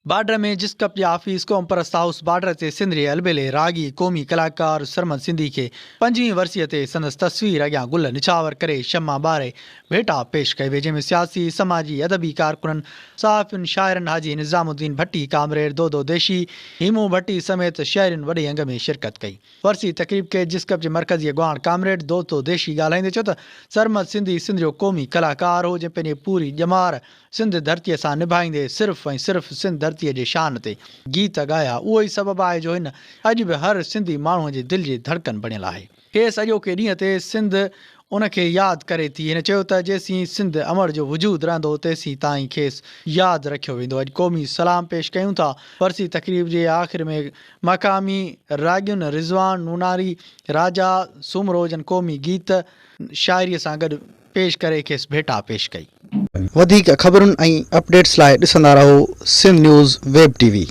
Border ۾ جسقپ جي office قومپرست house border تي سنڌ جي البيلي راڳي قومي ڪلاڪار سرمد سنڌي کي پنجويهين ورسيء تي سندس تصوير اڳيان گل نڇاور ڪري شمع ٻاري ڀيٽا پيش ڪئي وئي جنهن ۾ سياسي، سماجي، ادبي ڪارڪنن، صحافين، شاعرن حاجي نظام الدين ڀٽي، ڪامريڊ دودو ديشي، هيمون ڀٽي سميت شهرين وڏي انگ ۾ شرڪت ڪئي. ورسي تقريب کي جسقپ جي مرڪزي اڳواڻ ڪامريڊ دودو ديشي ڳالهائيندي چيو ته سرمد سنڌي سنڌ جو قومي ڪلاڪار هو جنهن پنهنجي پوري ڄمار سنڌ ڌرتيء سان نڀائيندي صرف ۽ صرف سنڌ ڌرتيء جي شان تي گيت ڳايا اهو ئي سبب آهي جو هن اڄ به هر سنڌي ماڻهوء جي دل جي ڌڙڪن بڻيل آهي. کيس اڄوڪي ڏينهن تي سنڌ ان کي ياد ڪري ٿي. هن چيو ته جيسين سنڌ امڙ جو وجود رهندو تيسين تائين کيس ياد رکيو ويندو. اڄ قومي سلام پيش ڪيون ٿا. ورسي تقريب جي آخر ۾ مقامي راڳين رضوان نوناري، راجا سومرو جن قومي گيت شاعري سان گڏ پيش ڪري کيس ڀيٽا پيش ڪئي. وڌيڪ خبرن ۽ اپڊيٽس لاء ڏسندا رهو Sindh news web T V.